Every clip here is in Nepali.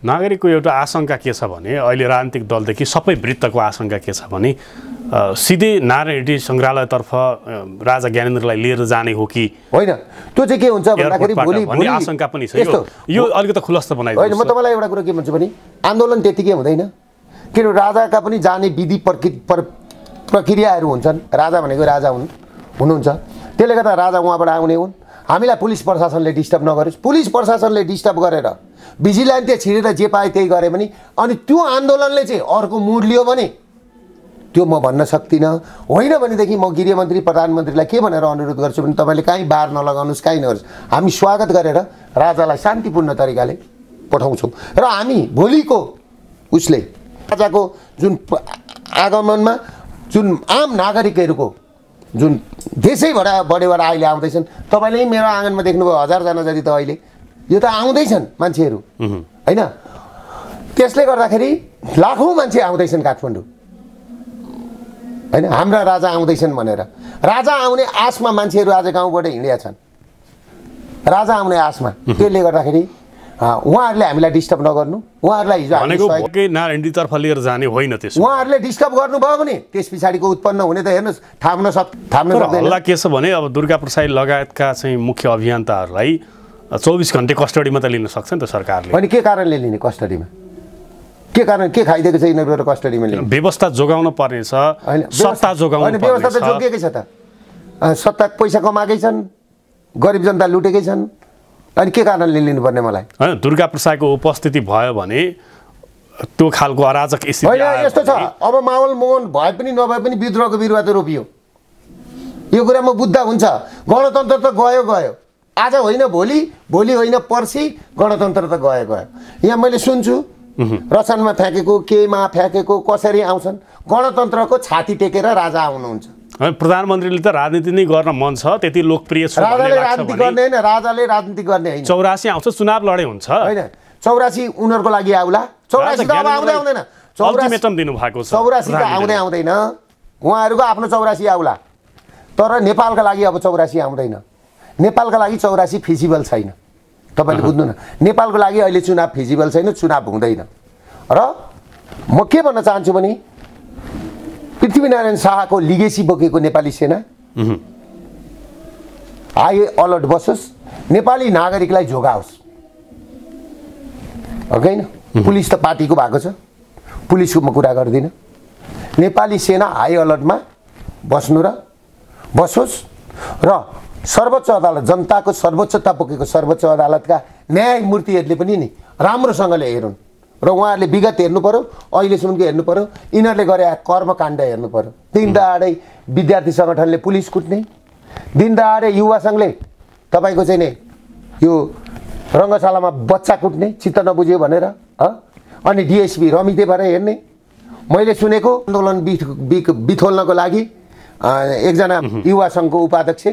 नागरिकको एउटा आशंका के छ भने अहिले राजनीतिक दलदेखि सबै वृत्तको आशंका के छ भने सिधै नारायण रेड्डी संग्रहालयतर्फ राजा ज्ञानेन्द्रलाई लिएर जाने हो कि होइन। त्यो चाहिँ के हुन्छ भन्दाखेरि भोलि आशंका पनि छ। यो अलिकति खुलस्त बनाइदिनु। होइन, म तपाईँलाई एउटा कुरा के भन्छु भने आन्दोलन त्यतिकै हुँदैन, किनभने राजाका पनि जाने विधि प्रक्रियाहरू हुन्छन्। राजा भनेको राजा हुनुहुन्छ, त्यसले गर्दा राजा उहाँबाट आउने हुन्। हामीलाई पुलिस प्रशासनले डिस्टर्ब नगरोस्। पुलिस प्रशासनले डिस्टर्ब गरेर भिजिलेन्टले छिरेर जे पाए त्यही गरे भने अनि त्यो आन्दोलनले चाहिँ अर्को मुड लियो भने त्यो म भन्न सक्दिनँ। होइन भनेदेखि म गृहमन्त्री प्रधानमन्त्रीलाई के भनेर अनुरोध गर्छु भने तपाईँले कहीँ बार नलगाउनुहोस्, कहीँ नगर्नुहोस्। हामी स्वागत गरेर राजालाई शान्तिपूर्ण तरिकाले पठाउँछौँ र हामी भोलिको उसले राजाको जुन आगमनमा जुन आम नागरिकहरूको जुन देशैबाट बढेबाट अहिले आउँदैछन्, तपाईँले मेरो आँगनमा देख्नुभयो 1000जना जति त अहिले यो त आउँदैछन् मान्छेहरू होइन। त्यसले गर्दाखेरि लाखौँ मान्छे आउँदैछन् काठमाडौँ होइन, हाम्रा राजा आउँदैछन् भनेर। राजा आउने आशमा मान्छेहरू आज गाउँबाट हिँडेका छन्, राजा आउने आशमा। त्यसले गर्दाखेरि उहाँहरूले हामीलाई डिस्टर्ब नगर्नु। उहाँहरूलाई हिजो नारायणतर्फ लिएर जाने होइन, त्यस उहाँहरूले डिस्टर्ब गर्नुभयो भने त्यस पछाडिको उत्पन्न हुने त हेर्नुहोस् थाम्न सक्दैन। हल्ला के छ भने अब दुर्गा प्रसाद लगायतका चाहिँ मुख्य अभियन्ताहरूलाई 24 घण्टे कस्टडीमा त लिन सक्छ नि त सरकारले। अनि के कारणले लिने कस्टडीमा? के कारण के खाइदिएको छ यिनीहरू कस्टडीमा लिने? व्यवस्था जोगाउन पर्ने छ, सत्ता जोगाउन पर्ने छ। व्यवस्था त जोगिएकै छ त, सत्ता पैसा कमाएकै छन्, गरिब जनता लुटेकै छन्। अनि के कारणले लिनुपर्ने मलाई? होइन, दुर्गा प्रसादको उपस्थिति भयो भने त्यो खालको अराजक स्थिति होइन। यस्तो छ, अब माहौल मोहन भए पनि नभए पनि विद्रोहको बिरुवा त रोपियो। यो कुरामा बुझ्दा हुन्छ। गणतन्त्र त गयो गयो, आज होइन भोलि, भोलि होइन पर्सि गणतन्त्र त गयो गयो। यहाँ मैले सुन्छु रसनमा फ्याँकेको, केमा फ्याँकेको, कसरी आउँछन्। गणतन्त्रको छाती टेकेर राजा आउनुहुन्छ। प्रधानमन्त्रीले त राजनीति नै गर्न मन छ, त्यति लोकप्रिय छ। राजाले राजनीति गर्ने होइन, राजाले राजनीति गर्ने होइन। 84 आउँछ, चुनाव लडे हुन्छ होइन। 84 उनीहरूको लागि आउला। 84 त अब आउँदै आउँदैन। अल्टिमेटम दिनु भएको छ। 84 त आउँदै आउँदैन, उहाँहरूको आफ्नो 84 आउला। तर नेपालका लागि अब 84 आउँदैन। नेपालका लागि 84 फिजिबल छैन। तपाईँले बुझ्नु न, नेपालको लागि अहिले चुनाव फिजिबल छैन, चुनाव हुँदैन। र म के भन्न चाहन्छु भने पृथ्वीनारायण शाहको लिगेसी बोकेको नेपाली सेना हाई अलर्ट बसोस्, नेपाली नागरिकलाई जोगाओस्। होइन, पुलिस त पार्टीको भएको छ, पुलिसको म कुरा गर्दिनँ। नेपाली सेना हाई अलर्टमा बसोस् र सर्वोच्च अदालत, जनताको सर्वोच्चता बोकेको सर्वोच्च अदालतका न्यायमूर्तिहरूले पनि नि राम्रोसँगले हेरुन् र उहाँहरूले विगत हेर्नु पर्यो, अहिलेसम्मको हेर्नु पर्यो, यिनीहरूले गरे कर्मकाण्ड हेर्नु पर्यो। दिनदहाडै विद्यार्थी सङ्गठनले पुलिस कुट्ने, दिनदहाडै युवा सङ्घले तपाईँको चाहिँ नि यो रङ्गशालामा बच्चा कुट्ने, चित्त नबुझ्यो भनेर अनि डिएसपी रमिते भएर हेर्ने। मैले सुनेको आन्दोलन बिथोल्नको लागि एकजना युवा सङ्घको उपाध्यक्ष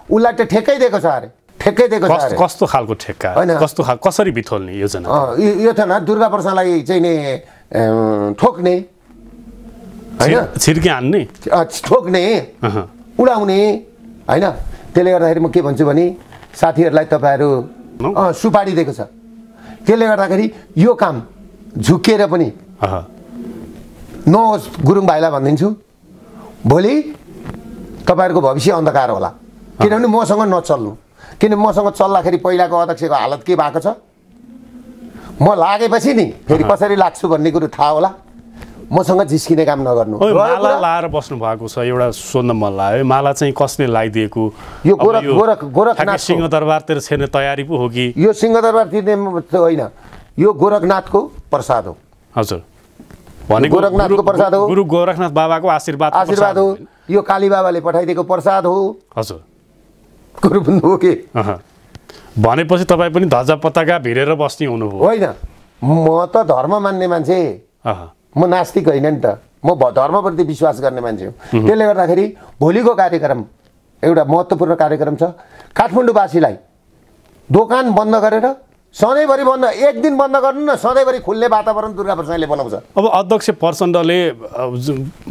उसलाई त ठेक्कै दिएको छ अरे, ठेक्कै दिएको छ अरे। कस्तो खालको ठेक्का? होइन, कस्तो कसरी बिथोल्ने योजना? यो त न दुर्गा प्रसादलाई चाहिँ नि ठोक्ने होइन, छिर्के हान्ने, ठोक्ने, उडाउने होइन। त्यसले गर्दाखेरि म के भन्छु भने साथीहरूलाई तपाईँहरू सुपारी दिएको छ। त्यसले गर्दाखेरि यो काम झुकेर पनि नहोस्। गुरुङ भाइलाई भनिदिन्छु, भोलि तपाईँहरूको भविष्य अन्धकार होला। किनभने मसँग नचल्नु, किनभने मसँग चल्दाखेरि पहिलाको अध्यक्षको हालत के भएको छ, म लागेपछि नि फेरि कसरी लाग्छु भन्ने कुरो थाहा होला। मसँग जिस्किने काम नगर्नु। माला लाएर बस्नु भएको छ, एउटा सोध्न मन लाग्यो, माला चाहिँ कसले लगाइदिएको? यो गोरखनाथ सिंहदरबारतिर छिर्ने तयारी पो हो कि? यो सिंहदरबार तिर्ने होइन, यो गोरखनाथको प्रसाद हो। हजुर, भनेको गोरखनाथको प्रसाद हो, गुरु गोरखनाथ बाबाको आशीर्वाद हो। यो काली बाबाले पठाइदिएको प्रसाद हो। हजुर, कुरो बुझ्नु हो कि? भनेपछि तपाईँ पनि ध्वजा पताका भिरेर बस्ने हुनुभयो? होइन, म त धर्म मान्ने मान्छे, म नास्तिक होइन नि त, म धर्मप्रति विश्वास गर्ने मान्छे हो। त्यसले गर्दाखेरि भोलिको कार्यक्रम एउटा महत्त्वपूर्ण कार्यक्रम छ। काठमाडौँवासीलाई दोकान बन्द गरेर सधैँभरि बन्द, एक दिन बन्द गर्नु न, सधैँभरि खुल्ने वातावरण दुर्गा प्रसादले बनाउँछ। अब अध्यक्ष प्रचण्डले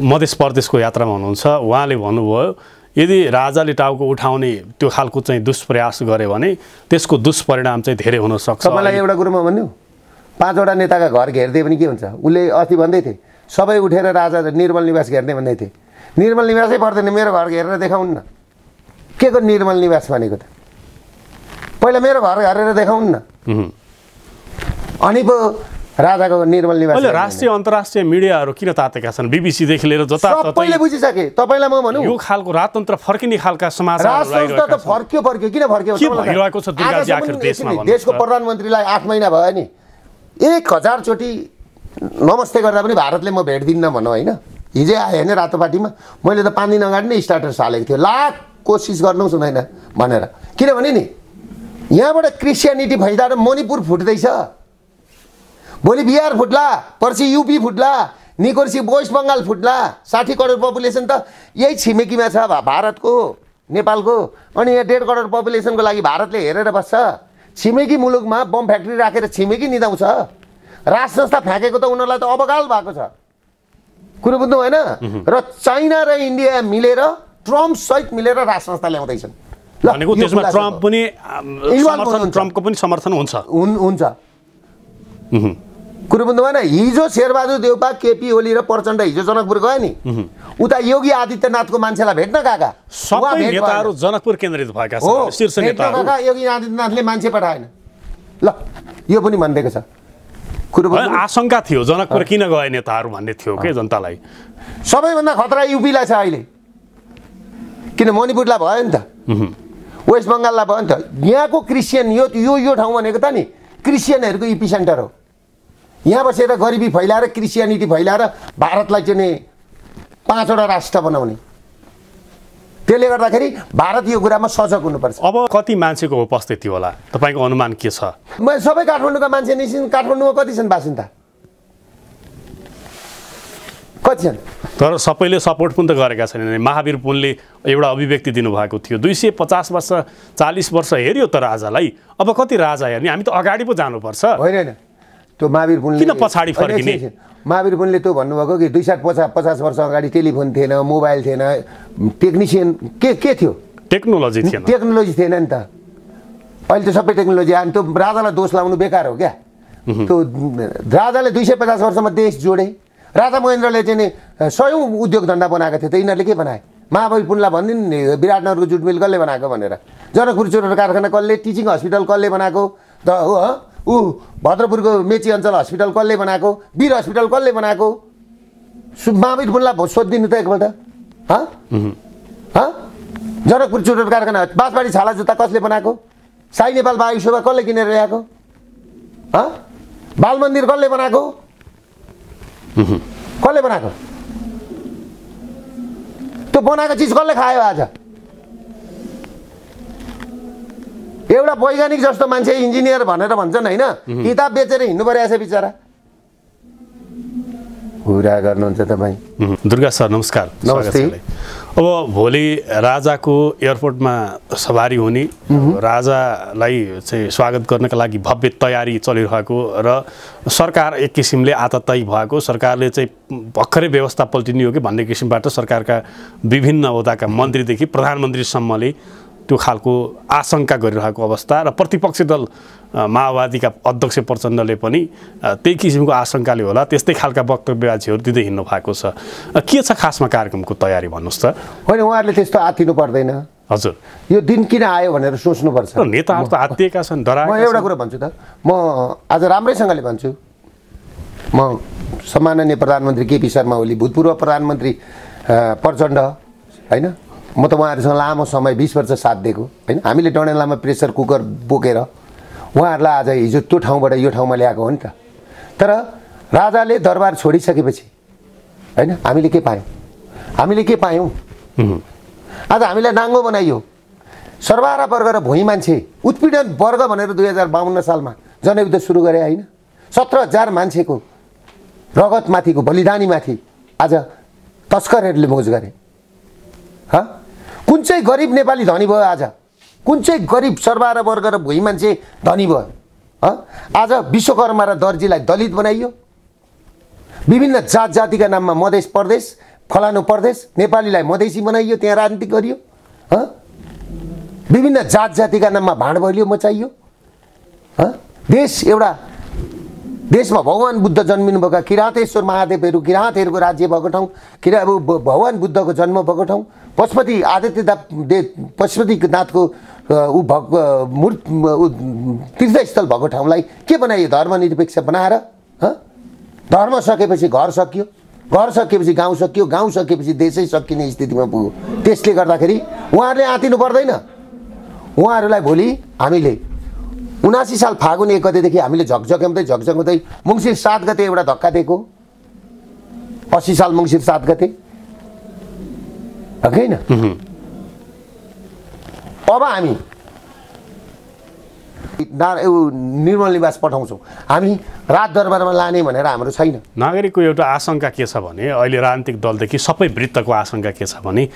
मध्य प्रदेशको यात्रामा हुनुहुन्छ, उहाँले भन्नुभयो यदि राजाले टाउको उठाउने त्यो खालको चाहिँ दुष्प्रयास गरे भने त्यसको दुष्परिणाम चाहिँ धेरै हुन सक्छ। तपाईँलाई एउटा कुरोमा भन्नु, 5वटा नेताका घर घेर्दै पनि के हुन्छ? उसले अस्ति भन्दै थिए सबै उठेर राजा निर्मल निवास घेर्ने भन्दै थिए। निर्मल निवासै पर्दैन, मेरो घर घेरेर देखाउनु न। के को निर्मल निवास भनेको त? पहिला मेरो घर घेरेर देखाउनु न। अनि पो राजाको निर्मल निवास। राष्ट्रिय अन्तर्राष्ट्रिय मिडियाहरू किन तातेका छन्? बीबीसीदेखि लिएर जताततै सबैले बुझिसके। तपाईँलाई म भनौँ यो खालको राजतन्त्र फर्किने खालका समाचारहरू त फर्क्यो किन फर्क्यो? के भइरहेको छ दुर्गाजी आखिर देशमा? देशको प्रधानमन्त्रीलाई 8 महिना भयो नि, 1000 चोटि नमस्ते गर्दा पनि भारतले म भेट दिन्न भनौँ होइन। हिजै आयो होइन रातोपाटीमा, मैले त 5 दिन अगाडि नै स्टाटस हालेको थियो, लाख कोसिस गर्नुहोस् हुँदैन भनेर। किनभने नि यहाँबाट क्रिस्चियनिटी फैलाएर मणिपुर फुट्दैछ, भोलि बिहार फुट्ला, पर्सि युपी फुट्ला, निकोर्सी वेस्ट बङ्गाल फुट्ला। 60 करोड पपुलेसन त यही छिमेकीमा छ भारतको, नेपालको। अनि यहाँ 1.5 करोड पपुलेसनको लागि भारतले हेरेर बस्छ। छिमेकी मुलुकमा बम फ्याक्ट्री राखेर छिमेकी निदाउँछ। राज संस्था फ्याँकेको त उनीहरूलाई त अबगाल भएको छ। कुरो बुझ्नु भएन? र चाइना र इन्डिया मिलेर ट्रम्प सहित मिलेर राज संस्था ल्याउँदैछन्। भनेको त्यसमा ट्रम्प पनि ट्रम्पको पनि समर्थन हुन्छ। कुरो बुझ्नु भएन? हिजो शेरबहादुर देउपा, केपी ओली र प्रचण्ड हिजो जनकपुर गयो नि, उता योगी आदित्यनाथको मान्छेलाई भेट्न गएका। सबै नेताहरू जनकपुर केन्द्रित भएका छन्, शीर्ष नेताहरू। योगी आदित्यनाथले मान्छे पठाएन। ल यो पनि भनिदिएको छ। कुरो आशंका थियो जनकपुर किन गए नेताहरू भन्ने थियो के जनतालाई। सबैभन्दा खतरा युपीलाई छ अहिले, किन मणिपुरलाई भयो नि त, वेस्ट बङ्गाललाई भयो नि त। यहाँको क्रिस्चियन यो ठाउँ भनेको त नि क्रिस्चियनहरूको इपी सेन्टर हो। यहाँ बसेर गरिबी फैलाएर क्रिस्चियनिटी फैलाएर भारतलाई चाहिँ नि 5वटा राष्ट्र बनाउने। त्यसले गर्दाखेरि भारत यो कुरामा सजग हुनुपर्छ। अब कति मान्छेको उपस्थिति होला तपाईँको अनुमान के छ? सबै काठमाडौँका मान्छे निस्किन्। काठमाडौँमा कति छन् बासिन्दा? कति छन्? तर सबैले सपोर्ट पनि त गरेका छैनन्। महावीर पुनले एउटा अभिव्यक्ति दिनुभएको थियो, 250 वर्ष 40 वर्ष हेऱ्यो त राजालाई, अब कति राजा हेर्ने, हामी त अगाडि पो जानुपर्छ। होइन त्यो महावीर पुनले किन पछाडि फर्किने? महावीर पुनले त्यो भन्नुभएको कि 250 वर्ष अगाडि टेलिफोन थिएन, मोबाइल थिएन, टेक्निसियन के थियो? टेक्नोलोजी थिएन नि त। अहिले त सबै टेक्नोलोजी आयो। त्यो राजालाई दोष लाउनु बेकार हो क्या। त्यो राजाले 250 वर्षमा देश जोडे। राजा महेन्द्रले चाहिँ नि 100औं उद्योग धन्दा बनाएको थियो, त यिनीहरूले के बनाए? महावीर पुनलाई भनिदिनु नि विराटनगरको जुट मिल कसले बनाएको भनेर, जनकपुर चुरोट कारखाना कसले, टिचिङ हस्पिटल कसले बनाएको, भद्रपुरको मेची अञ्चल हस्पिटल कसले बनाएको, वीर हस्पिटल कसले बनाएको? महावीर पुनलाई सोधिदिनु त एकपल्ट। जनकपुर चुरोट कारखाना, बाँसबारी छाला जुत्ता कसले बनाएको? साई नेपाल वायु सेवा कसले किनेर ल्याएको? बाल मन्दिर कसले बनाएको? कसले बनाएको? त्यो बनाएको चिज कसले खायो? आज एउटा वैज्ञानिक जस्तो मान्छे इन्जिनियर भनेर भन्छन् होइन, किताब बेचेर हिँड्नु परेको छ बिचरा। कुरा गर्नुहुन्छ तपाईँ? दुर्गा सर नमस्कार। नमस्ते। अब भोलि राजाको एयरपोर्टमा सवारी हुने, राजालाई चाहिँ स्वागत गर्नका लागि भव्य तयारी चलिरहेको र सरकार एक किसिमले आततै भएको, सरकारले चाहिँ भर्खरै व्यवस्था पल्टिने हो कि भन्ने किसिमबाट सरकारका विभिन्न ओहदाका मन्त्रीदेखि प्रधानमन्त्रीसम्मले त्यो खालको आशंका गरिरहेको अवस्था र प्रतिपक्षी दल माओवादीका अध्यक्ष प्रचण्डले पनि त्यही किसिमको आशंकाले होला त्यस्तै खालका वक्तव्यहरू दिँदै हिँड्नु भएको छ। के छ खासमा कार्यक्रमको तयारी भन्नुहोस् त? होइन, उहाँहरूले त्यस्तो आत्तिनु पर्दैन। हजुर, यो दिन किन आयो भनेर सोच्नुपर्छ। नेताहरू त आत्तिएका छन्, डराएका छन्। म एउटा कुरा भन्छु त, म आज राम्रैसँगले भन्छु। म सम्माननीय प्रधानमन्त्री केपी शर्मा ओली, भूतपूर्व प्रधानमन्त्री प्रचण्ड होइन, म त उहाँहरूसँग लामो समय 20 वर्ष साथ दिएको होइन। हामीले डडेलामा प्रेसर कुकर बोकेर उहाँहरूलाई आज हिजो त्यो ठाउँबाट यो ठाउँमा ल्याएको हो नि त। तर राजाले दरबार छोडिसकेपछि होइन हामीले के पायौँ? हामीले के पायौँ? आज हामीलाई नाङ्गो बनाइयो। सर्वहारा वर्ग र भुइँ मान्छे उत्पीडन वर्ग भनेर 2052 सालमा जनयुद्ध सुरु गरे होइन। 17,000 मान्छेको रगतमाथिको बलिदानीमाथि आज तस्करहरूले मोज गरे। कुन चाहिँ गरिब नेपाली धनी भयो? आज कुन चाहिँ गरिब सर्वहारा वर्ग र भुइँ मान्छे धनी भयो? आज विश्वकर्मा र दर्जीलाई दलित बनाइयो। विभिन्न जात जातिका नाममा मधेस प्रदेश, फलानु प्रदेश, नेपालीलाई मधेसी बनाइयो, त्यहाँ राजनीति गरियो। विभिन्न जात जातिका नाममा भाँड बलियो मचाइयो। देशमा भगवान बुद्ध जन्मिनुभएका किराँतेश्वर महादेवहरू किराँतहरूको राज्य भएको ठाउँ भगवान बुद्धको जन्म भएको ठाउँ पशुपतिनाथको तीर्थस्थल भएको ठाउँलाई के बनायो धर्मनिरपेक्ष बनाएर धर्म सकेपछि घर सकियो घर सकिएपछि गाउँ सकियो गाउँ सकिएपछि देशै सकिने स्थितिमा पुग्यो त्यसले गर्दाखेरि उहाँहरूले आँतिनु पर्दैन उहाँहरूलाई भोलि हामीले 79 साल फागुन 1 गतेदेखि हामीले झकझक्याउँदै मङ्सिर 7 गते एउटा धक्का दिएको 80 साल मङ्सिर 7 गते हैन अब हामी निर्मल निवास पठाउँछौँ हामी रात दरबारमा लाने भनेर हाम्रो छैन नागरिकको एउटा आशंका के छ भने अहिले राजनीतिक दलदेखि सबै वृत्तको आशंका के छ भने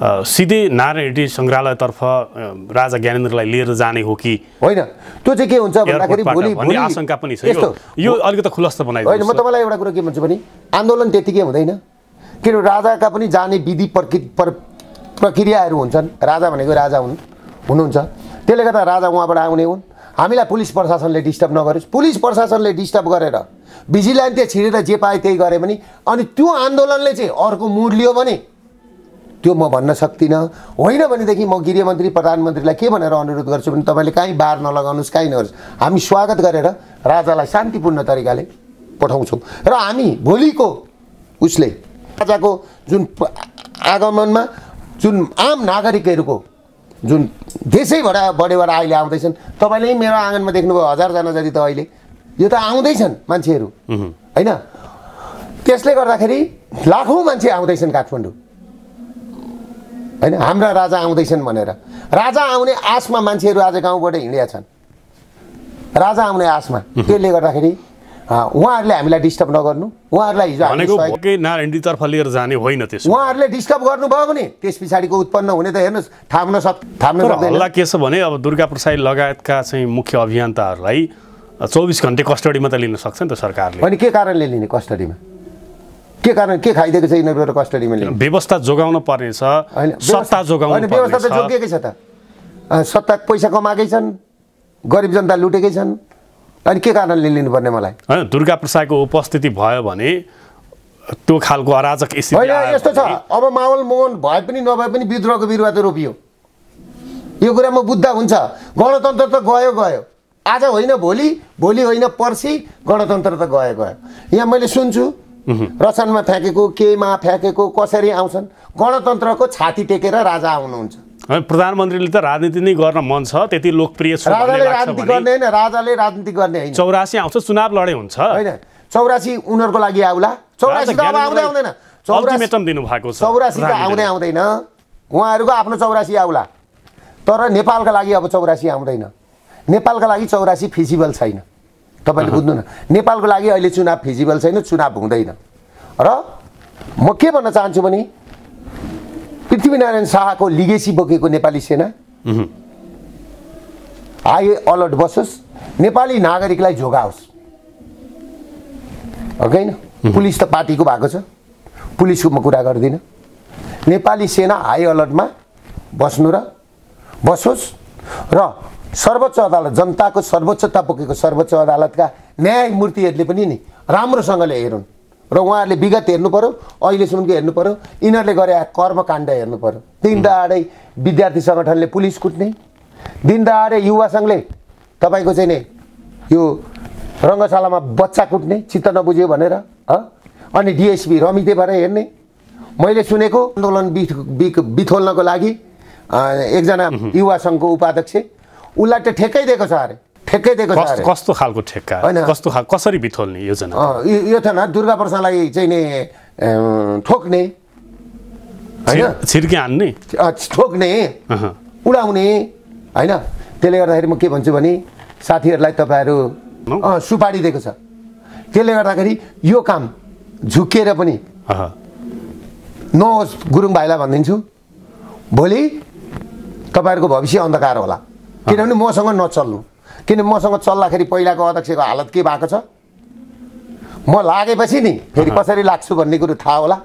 सिधै नारायण रेड्डी सङ्ग्रहालयतर्फ राजा ज्ञानेन्द्रलाई लिएर जाने हो कि होइन त्यो चाहिँ के हुन्छ भन्दाखेरि भोलि आशंका पनि छ यो अलिकति खुलस्त बनाइदिनु होइन म तपाईँलाई एउटा कुरा के भन्छु भने आन्दोलन त्यतिकै हुँदैन किन राजाका पनि जाने विधि प्रक्रियाहरू हुन्छन् राजा भनेको राजा हुनुहुन्छ त्यसले गर्दा राजा उहाँबाट आउने हुन् हामीलाई पुलिस प्रशासनले डिस्टर्ब नगरोस् पुलिस प्रशासनले डिस्टर्ब गरेर भिजिलेन्टले छिरेर जे पाए त्यही गरे भने अनि त्यो आन्दोलनले चाहिँ अर्को मुड लियो भने त्यो म भन्न सक्दिनँ होइन भनेदेखि म गृहमन्त्री प्रधानमन्त्रीलाई के भनेर अनुरोध गर्छु भने तपाईँले कहीँ बार नलगाउनुहोस् कहीँ नगर्नुहोस् हामी स्वागत गरेर राजालाई शान्तिपूर्ण तरिकाले पठाउँछौँ र हामी भोलिको उसले राजाको जुन आगमनमा जुन आम नागरिकहरूको जुन देशैबाट बढेबाट अहिले आउँदैछन् तपाईँले मेरो आँगनमा देख्नुभयो 1000 जना जति त अहिले यो त आउँदैछन् मान्छेहरू होइन त्यसले गर्दाखेरि लाखौँ मान्छे आउँदैछन् काठमाडौँ होइन हाम्रा राजा आउँदैछन् भनेर राजा आउने आशमा मान्छेहरू आज गाउँबाट हिँडेका छन् राजा आउने आशमा त्यसले गर्दाखेरि उहाँहरूले हामीलाई डिस्टर्ब नगर्नु उहाँहरूलाई हिजो नारायणतर्फ लिएर जाने होइन त्यसो उहाँहरूले डिस्टर्ब गर्नुभयो भने त्यस पछाडिको उत्पन्न हुने त हेर्नुहोस् थाम्न सक्दैन हल्ला के छ भने अब दुर्गा प्रसाद लगायतका चाहिँ मुख्य अभियन्ताहरूलाई 24 घण्टे कस्टडीमा त लिन सक्छ नि त सरकारले अनि के कारणले लिने कस्टडीमा के कारण के खाइदिएको छ यिनीहरू कस्टडीमा लिने व्यवस्था जोगाउन पर्ने छ सत्ता जोगाउन पर्ने व्यवस्था त जोगिएकै छ त सत्ता पैसा कमाएकै छन् गरिब जनता लुटेकै छन् अनि के कारणले लिनुपर्ने मलाई हैन दुर्गा प्रसादको उपस्थिति भयो भने त्यो खालको अराजक स्थिति होइन यस्तो छ अब माहौल मोहन भए पनि नभए पनि विद्रोहको बिरुवा त रोपियो यो कुरामा बुद्ध हुन्छ गणतन्त्र त गयो आज होइन भोलि होइन पर्सि गणतन्त्र त गयो यहाँ मैले सुन्छु रचनमा फ्याँकेको केमा फ्याँकेको कसरी आउँछन् गणतन्त्रको छाती टेकेर राजा आउनुहुन्छ प्रधानमन्त्रीले त राजनीति नै गर्न मन छ त्यति लोकप्रिय छ राजाले राजनीति गर्ने हैन राजाले राजनीति गर्ने हैन 84 आउँछ चुनाव लडे हुन्छ हैन 84 उनीहरुको लागि आउला 84 त अब आउँदै आउँदैन अल्टिमेटम दिनु भएको छ 84 त आउँदैन उहाँहरुको आफ्नो 84 आउला तर नेपालका लागि अब 84 आउँदैन नेपालका लागि 84 फिजिबल छैन तपाईले बुझ्नु न नेपालको लागि अहिले चुनाव फिजिबल छैन चुनाव हुँदैन र म के भन्न चाहन्छु भने पृथ्वीनारायण शाहको लिगेसी बोकेको नेपाली सेना हाई अलर्ट बसोस् नेपाली नागरिकलाई जोगाओस् हैन पुलिस त पार्टीको भएको छ पुलिसको म कुरा गर्दिन नेपाली सेना हाई अलर्टमा बसोस् र सर्वोच्च अदालत जनताको सर्वोच्चता बोकेको सर्वोच्च अदालतका न्यायमूर्तिहरूले पनि नि राम्रोसँगले हेरुन् र उहाँहरूले विगत हेर्नु पर्यो अहिलेसम्मको हेर्नु पर्यो यिनीहरूले गरे कर्मकाण्ड हेर्नु पर्यो दिनदहाडै विद्यार्थी संगठनले पुलिस कुट्ने दिनदहाडै युवा संघले तपाईको चाहिँ नि यो रङ्गशालामा बच्चा कुट्ने चित्त नबुझ्यो भनेर अनि डीएसपी रमिते भएर हेर्ने मैले सुनेको आन्दोलन बिथोल्नको लागि एकजना युवा संघको उपाध्यक्ष उलाई त ठेक्कै दिएको छ अरे ठेक्कै दिएको छ अरे कस्तो खालको ठेक्का कस्तो कसरी बिथोल्ने योजना यो त न दुर्गा प्रसादलाई चाहिँ नि ठोक्ने हैन छिर्के हान्ने ठोक्ने उडाउने हैन त्यसले गर्दाखेरि म के भन्छु भने साथीहरुलाई तपाईहरु सुपारी दिएको छ त्यसले गर्दाखेरि यो काम झुकेर पनि नहोस् गुरुङ भाइलाई भनिदिन्छु भोलि तपाईहरुको भविष्य अन्धकार होला किनभने मसँग नचल्नु किन मसँग चल्दाखेरि पहिलाको अध्यक्षको हालत के भएको छ म लागेपछि नि फेरि कसरी लाग्छु भन्ने कुरो थाहा होला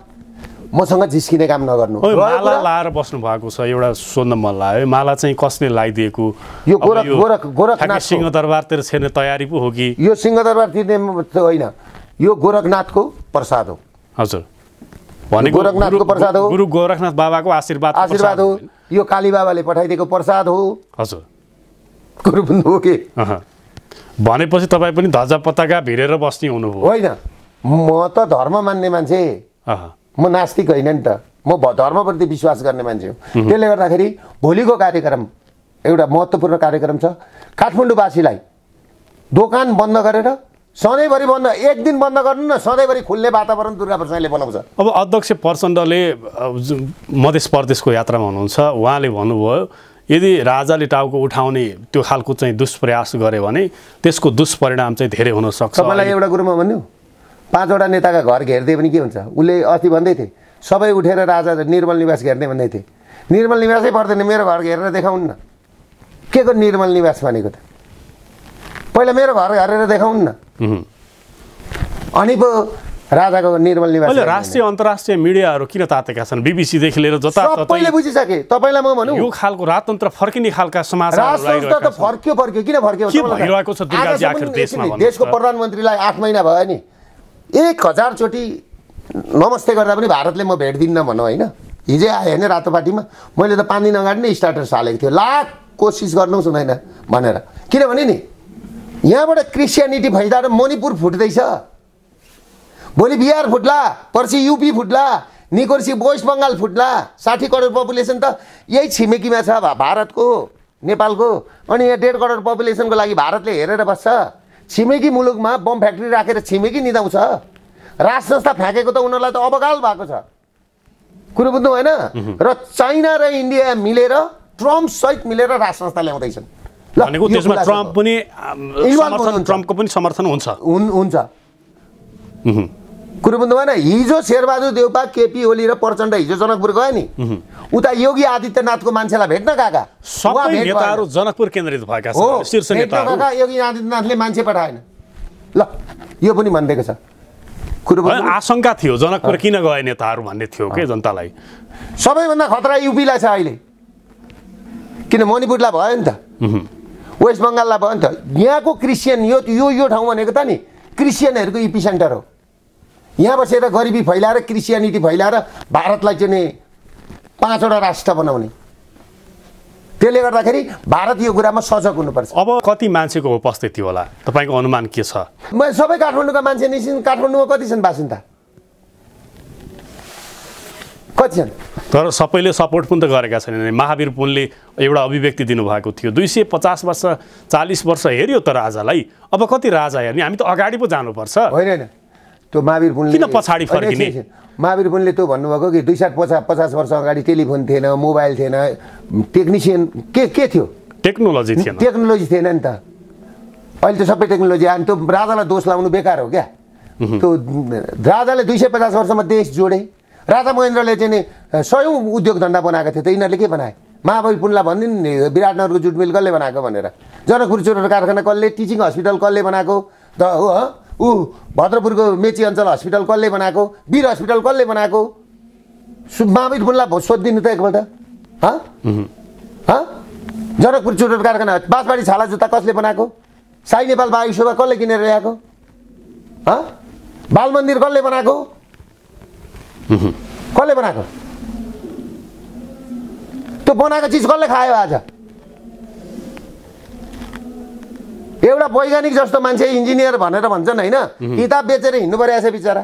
मसँग जिस्किने काम नगर्नु। माला लाएर बस्नु भएको छ, एउटा सोध्न मन लाग्यो, माला चाहिँ कसले लगाइदिएको? यो गोरखनाथ सिंहदरबारतिर छिर्ने तयारी पो हो कि? यो सिंहदरबार तिर्ने होइन, यो गोरखनाथको प्रसाद हो। हजुर, भनेको गोरखनाथको प्रसाद हो, गुरु गोरखनाथ बाबाको आशीर्वाद हो। यो काली बाबाले पठाइदिएको प्रसाद हो। हजुर, कुरो बुझ्नु हो कि? भनेपछि तपाईँ पनि ध्वजा पताका भिरेर बस्ने हुनुभयो? होइन, म त धर्म मान्ने मान्छे, म नास्तिक होइन नि त, म धर्मप्रति विश्वास गर्ने मान्छे हो। त्यसले गर्दाखेरि भोलिको कार्यक्रम एउटा महत्त्वपूर्ण कार्यक्रम छ। काठमाडौँवासीलाई दोकान बन्द गरेर सधैँभरि बन्द, एक दिन बन्द गर्नु न, सधैँभरि खुल्ने वातावरण दुर्गा प्रसादले बनाउँछ। अब अध्यक्ष प्रचण्डले मध्य प्रदेशको यात्रामा हुनुहुन्छ, उहाँले भन्नुभयो यदि राजाले टाउको उठाउने त्यो खालको चाहिँ दुष्प्रयास गरे भने त्यसको दुष्परिणाम चाहिँ धेरै हुन सक्छ। तपाईँलाई एउटा कुरोमा भन्नु, 5 वटा नेताका घर घेर्दै पनि के हुन्छ? उसले अस्ति भन्दै थिए सबै उठेर राजा निर्मल निवास घेर्ने भन्दै थिए। निर्मल निवासै पर्दैन, मेरो घर घेरेर देखाउनु न। के को निर्मल निवास भनेको त? पहिला मेरो घर घेरेर देखाउनु न, अनि पो राजाको निर्मल निवास। राष्ट्रिय अन्तर्राष्ट्रिय मिडियाहरू किन तातेका छन्? बीबीसीदेखि लिएर सबैले बुझिसके। तपाईँलाई म भनौँ, यो खालको राजतन्त्र फर्किने खालका समाचारहरू त फर्क्यो किन फर्क्यो? भइरहेको छ दुर्गाजी आखिर देशमा? देशको प्रधानमन्त्रीलाई 8 महिना भयो नि, 1000 चोटि नमस्ते गर्दा पनि भारतले म भेट्दिनँ भनौँ होइन। हिजै आयो होइन रातो पार्टीमा, मैले त 5 दिन अगाडि नै स्टाटस हालेको थियो, लाख कोसिस गर्नुहोस् हुँदैन भनेर। किनभने नि यहाँबाट क्रिस्चियनिटी फैलाएर मणिपुर फुट्दैछ, भोलि बिहार फुट्ला, पर्सि युपी फुट्ला, निकोर्सी वेस्ट बङ्गाल फुट्ला। 60 करोड पपुलेसन त यही छिमेकीमा छ भारतको, नेपालको। अनि यहाँ 1.5 करोड पपुलेसनको लागि भारतले हेरेर बस्छ। छिमेकी मुलुकमा बम फ्याक्ट्री राखेर छिमेकी निदाउँछ। राज संस्था फ्याँकेको त उनीहरूलाई त अबगाल भएको छ। कुरो बुझ्नु भएन? र चाइना र इन्डिया मिलेर ट्रम्प सहित मिलेर राज संस्था ल्याउँदैछन्। भनेको त्यसमा ट्रम्प पनि ट्रम्पको पनि समर्थन हुन्छ। कुरो बुझ्नु भएन? हिजो शेरबहादुर देउपा, केपी ओली र प्रचण्ड हिजो जनकपुर गयो नि, उता योगी आदित्यनाथको मान्छेलाई भेट्न गएका। सबै नेताहरू जनकपुर केन्द्रित भएका छन्, शीर्ष नेताहरू। योगी आदित्यनाथले मान्छे पठाएन। ल यो पनि भनिदिएको छ। कुरो आशंका थियो जनकपुर किन गए नेताहरू भन्ने थियो के जनतालाई। सबैभन्दा खतरा युपीलाई छ अहिले, किन मणिपुरलाई भयो नि त, वेस्ट बङ्गाललाई भयो नि त। यहाँको क्रिस्चियन यो ठाउँ भनेको त नि क्रिस्चियनहरूको इपी सेन्टर हो। यहाँ बसेर गरिबी फैलाएर क्रिस्चियनिटी फैलाएर भारतलाई चाहिँ 5 वटा राष्ट्र बनाउने। त्यसले गर्दाखेरि भारत यो कुरामा सजग हुनुपर्छ। अब कति मान्छेको उपस्थिति होला तपाईँको अनुमान के छ? सबै काठमाडौँका मान्छे निस्किन्। काठमाडौँमा कति छन् बासिन्दा? कति छन्? तर सबैले सपोर्ट पनि त गरेका छैनन्। महावीर पुनले एउटा अभिव्यक्ति दिनुभएको थियो, 250 वर्ष 40 वर्ष हेऱ्यो त राजालाई, अब कति राजा हेर्ने, हामी त अगाडि पो जानुपर्छ। होइन, त्यो महावीर पुनले किन पछाडि फर्किने? महावीर पुनले त्यो भन्नुभएको कि 250 वर्ष अगाडि टेलिफोन थिएन, मोबाइल थिएन, टेक्निसियन के थियो? टेक्नोलोजी थिएन नि त। अहिले त सबै टेक्नोलोजी आयो। त्यो राजालाई दोष लाउनु बेकार हो क्या। त्यो राजाले 250 वर्षमा देश जोडे। राजा महेन्द्रले चाहिँ नि 100औं उद्योग धन्दा बनाएको थियो, त यिनीहरूले के बनाए? महावीर पुनलाई भनिदिनु नि विराटनगरको जुट मिल कसले बनाएको भनेर, जनकपुर चुरोट कारखाना कसले, टिचिङ हस्पिटल कसले बनाएको, भद्रपुरको मेची अञ्चल हस्पिटल कसले बनाएको, वीर हस्पिटल कसले बनाएको? महावीर पुनलाई सोधिदिनु त एकपल्ट। जनकपुर चुरोट कारखाना, बाँसबारी छाला जुत्ता कसले बनाएको? साई नेपाल वायु सेवा कसले किनेर ल्याएको? बाल मन्दिर कसले बनाएको? कसले बनाएको? त्यो बनाएको चिज कसले खायो? आज एउटा वैज्ञानिक जस्तो मान्छे इन्जिनियर भनेर भन्छन् होइन, किताब बेचेर हिँड्नु परिरहेछ बिचरा।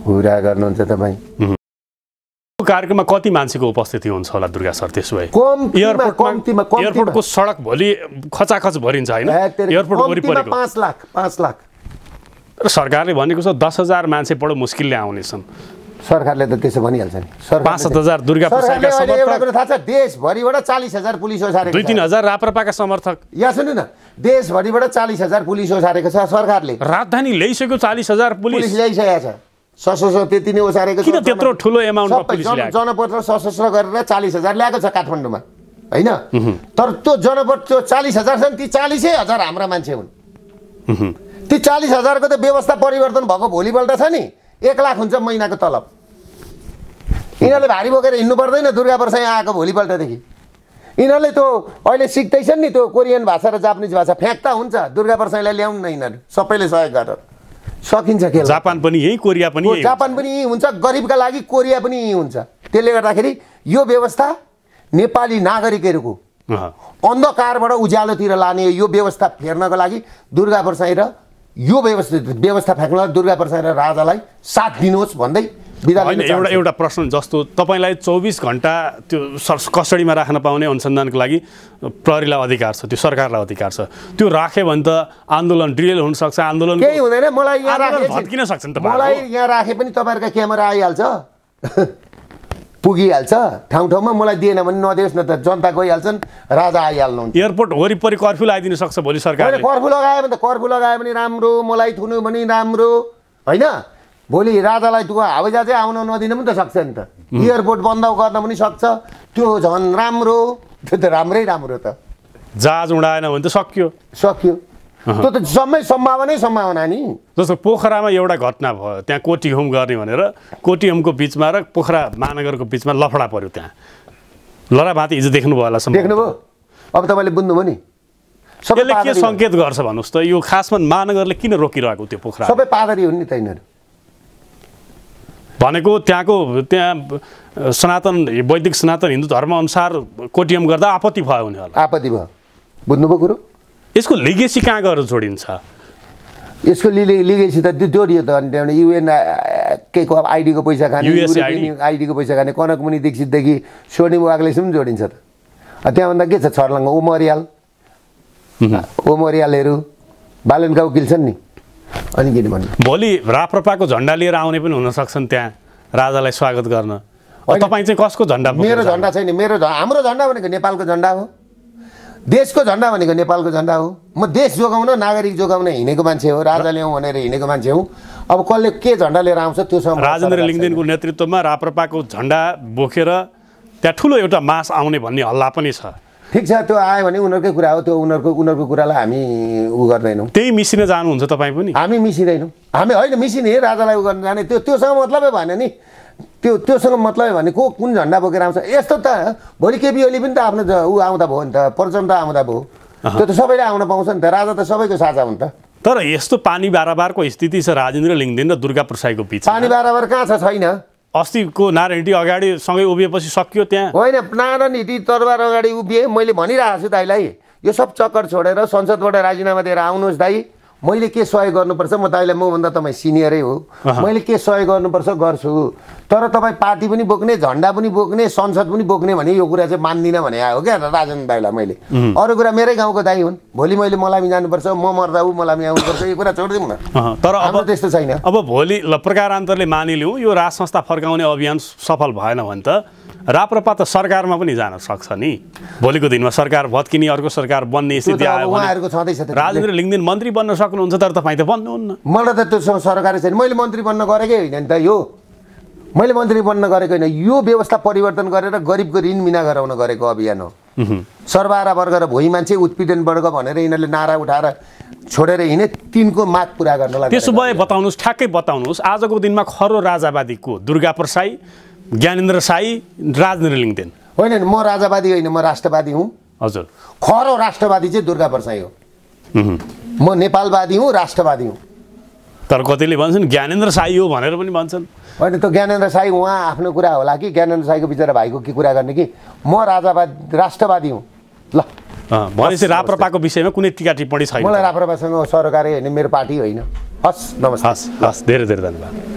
कुरा गर्नुहुन्छ तपाईँ। कार्यक्रममा कति मान्छेको उपस्थिति हुन्छ होला दुर्गा सर? त्यसो भए एयरपोर्टको सडक भोलि खचाखच भरिन्छ होइन? एयरपोर्ट वरिपरिको 5 लाख। सरकारले भनेको छ 10,000 मान्छे बडो मुस्किलले आउनेछन्। सरकारले त त्यसो भनिहाल्छ नि। 5,000 दुर्गा प्रसादका समर्थक। एउटा कुरा थाहा छ, देशभरिबाट 40,000 पुलिस ओसारेको छ। 2-3 हजार राप्रपाका समर्थक। यहाँ सुन्नु न, देशभरिबाट 40,000 पुलिस ओसारेको छ सरकारले। राजधानी ल्याइसक्यो 40,000 पुलिस ल्याइसकेको छ। सशस्त्र त्यति नै ओसारेको छ। किन त्यत्रो ठुलो एमाउन्टमा पुलिस ल्याएको? जनपद र सशस्त्र गरेर 40,000 ल्याएको छ काठमाडौँमा होइन। तर त्यो जनपद त्यो 40,000 छन्, ती 40,000 हाम्रा मान्छे हुन्। ती 40,000 को त व्यवस्था परिवर्तन भएको भोलिपल्ट छ नि, 1 लाख हुन्छ महिनाको तलब। यिनीहरूले भारी बोकेर हिँड्नु पर्दैन दुर्गा प्रसाई आएको भोलिपल्टदेखि। यिनीहरूले त्यो अहिले सिक्दैछन् नि त्यो कोरियन भाषा र जापानिज भाषा फ्याँक्ता हुन्छ दुर्गा प्रसाईलाई ल्याउनु न यिनीहरू सबैले सहयोग गरेर सकिन्छ खेल। जापान पनि यही कोरिया पनि यही जापान पनि यही हुन्छ गरिबका लागि कोरिया पनि यही हुन्छ। त्यसले गर्दाखेरि यो व्यवस्था नेपाली नागरिकहरूको अन्धकारबाट उज्यालोतिर लाने यो व्यवस्था फेर्नको लागि दुर्गा प्रसाई र यो व्यवस्था फ्याँक्न दुर्गा प्रसाई र राजालाई साथ दिनुहोस् भन्दै एउटा प्रश्न जस्तो तपाईँलाई 24 घण्टा त्यो कस्टडीमा राख्न पाउने अनुसन्धानको लागि प्रहरीलाई अधिकार छ, त्यो सरकारलाई अधिकार छ। त्यो राख्यो भने त आन्दोलन ड्रिल हुन सक्छ, आन्दोलन केही हुँदैन। मलाई यहाँ राखे भत्किन सक्छ नि त। मलाई यहाँ राखे पनि तपाईँहरूका क्यामेरा आइहाल्छ, पुगिहाल्छ ठाउँ ठाउँमा। मलाई दिएन भने नदियोस् न त, जनता गइहाल्छन्, राजा आइहाल्नुहुन्छ। एयरपोर्ट वरिपरि कर्फ्यू लगाइदिन सक्छ भोलि सरकारले। कर्फ्यू लगायो भने त कर्फ्यू लगायो भने राम्रो, मलाई थुन्यो भने राम्रो होइन। भोलि राजालाई त्यो हवाईजहाजै आउन नदिन पनि त सक्छ नि त। एयरपोर्ट बन्द गर्न पनि सक्छ, त्यो झन् राम्रो। त्यो त राम्रै राम्रो त। जहाज उडाएन भने त सक्यो। त्यो त सबै सम्भावना नि। जस्तो पोखरामा एउटा घटना भयो, त्यहाँ कोटीहोम गर्ने भनेर कोटीहोमको बिचमा र पोखरा महानगरको बिचमा लफडा पर्यो। त्यहाँ लडाभाँती हिजो देख्नुभयो होला। देख्नुभयो? अब तपाईँले बुझ्नुभयो नि। यसले के सङ्केत गर्छ भन्नुहोस् त? यो खासमा महानगरले किन रोकिरहेको त्यो पोखरा? सबै पादरी हुन् नि त यिनीहरू भनेको। त्यहाँ सनातन वैदिक सनातन हिन्दू धर्म अनुसार कोटीहोम गर्दा आपत्ति भयो भने होला। आपत्ति भयो, बुझ्नुभयो कुरो? यसको लिगेसी कहाँ गएर जोडिन्छ? यसको लिगेसी त जोडियो त। अनि युएन के को आइडीको पैसा खाने, आइडीको पैसा खाने कनकमुनि दीक्षितदेखि स्वर्णिम वाग्लेसम्म जोडिन्छ त। त्यहाँभन्दा के छ? छर्लङ्ग ओमरियालहरू बालनका वकिल छन् नि। अनि के भन्नु? भोलि राप्रपाको झन्डा लिएर आउने पनि हुन सक्छन् त्यहाँ राजालाई स्वागत गर्न। तपाईँ चाहिँ कसको झन्डा? मेरो झन्डा छैन। हाम्रो झन्डा भनेको नेपालको झन्डा हो। देशको झन्डा भनेको नेपालको झन्डा हो। म देश जोगाउन, नागरिक जोगाउन हिँडेको मान्छे हो। राजा ल्याउँ भनेर हिँडेको मान्छे हो। अब कसले के झन्डा लिएर आउँछ त्यो समय राजेन्द्र लिङ्गदेनको नेतृत्वमा राप्रपाको झन्डा बोकेर त्यहाँ ठुलो एउटा मास आउने भन्ने हल्ला पनि छ। ठिक छ, त्यो आयो भने उनीहरूकै कुरा हो। त्यो उनीहरूको कुरालाई हामी उ गर्दैनौँ। त्यही मिसिन जानुहुन्छ तपाईँ पनि? हामी मिसिँदैनौँ। हामी होइन मिसिने राजालाई उ गर्न जाने, त्योसँग मतलबै भएन नि। त्योसँग मतलबै भने को कुन झन्डा बोकेर आउँछ? यस्तो त भोलि केपी ओली पनि त आफ्नो ऊ आउँदा भयो नि त, परचम त आउँदा भयो। त्यो त सबैले आउन पाउँछ नि त। राजा त सबैको साझा हुन् त। तर यस्तो पानी बाराबारको स्थिति छ राजेन्द्र लिङ्गदेन र दुर्गा प्रसाईको बिच। पानी बाराबार कहाँ छ? छैन। अस्तिको नारायण हिटी अगाडि सँगै उभिएपछि सकियो त्यहाँ? होइन, नारायण हिटी तरबार अगाडि उभिए। मैले भनिरहेको छु दाइलाई, यो सब चक्कर छोडेर संसदबाट राजीनामा दिएर आउनुहोस् दाइ। मैले के सहयोग गर्नुपर्छ, म दाइलाई मभन्दा तपाईँ सिनियरै हो, मैले के सहयोग गर्नुपर्छ गर्छु। तर तपाईँ पार्टी पनि बोक्ने, झन्डा पनि बोक्ने, संसद पनि बोक्ने भने यो कुरा चाहिँ मान्दिनँ भने आयो क्या राजेन्द्र दाइलाई मैले। अरू कुरा मेरै गाउँको दाइ हुन्। भोलि मैले मलामी जानुपर्छ, म मर्दा ऊ मलामी आउनुपर्छ, यो कुरा छोडिदिउँ न। तर अब त्यस्तो छैन। अब भोलि प्रकारान्तरले मानिलिउँ यो राज संस्था फर्काउने अभियान सफल भएन भने त राप्रपा त सरकारमा पनि जान सक्छ नि। भोलिको दिनमा सरकार भत्किने, अर्को सरकार बन्ने स्थिति आयो भने राजेन्द्र लिङ्गदेन मन्त्री बन्न सक्नुहुन्छ, तर तपाईँ त बन्नुहुन्न। मलाई त त्यो सरकारै छैन। मैले मन्त्री बन्न गरेकै होइन नि त। यो मैले मन्त्री बन्न गरेको होइन। यो व्यवस्था परिवर्तन गरेर गरिबको ऋण मिना गराउन गरेको अभियान हो। सर्वहारा वर्ग र भोइ मान्छे, उत्पीडन वर्ग भनेर यिनीहरूले नारा उठाएर छोडेर हिँडे, तिनको माग पुरा गर्न लाग्यो। त्यसो भए बताउनुहोस्, ठ्याक्कै बताउनुहोस्, आजको दिनमा खरो राजावादी को? दुर्गा प्रसाई, ज्ञानेन्द्र साई, राजेन्द्र लिङ्गदेन? होइन, म राजावादी होइन, म राष्ट्रवादी हुँ। हजुर, खरो राष्ट्रवादी चाहिँ दुर्गा प्रसाई हो। म नेपालवादी हुँ, राष्ट्रवादी हुँ। तर कतिले भन्छन् ज्ञानेन्द्र साई हो भनेर पनि भन्छन्। होइन, त्यो ज्ञानेन्द्र साई उहाँ आफ्नो कुरा होला कि ज्ञानेन्द्र साईको बिचरा भाइको के कुरा गर्ने कि? म राष्ट्रवादी हुँ। ल भनेपछि राप्रपाको विषयमा कुनै टीका टिप्पणी छैन? मलाई राप्रपासँग सरकारै होइन, मेरो पार्टी होइन। हस्, नमस्कार। हस्, धेरै धेरै धन्यवाद।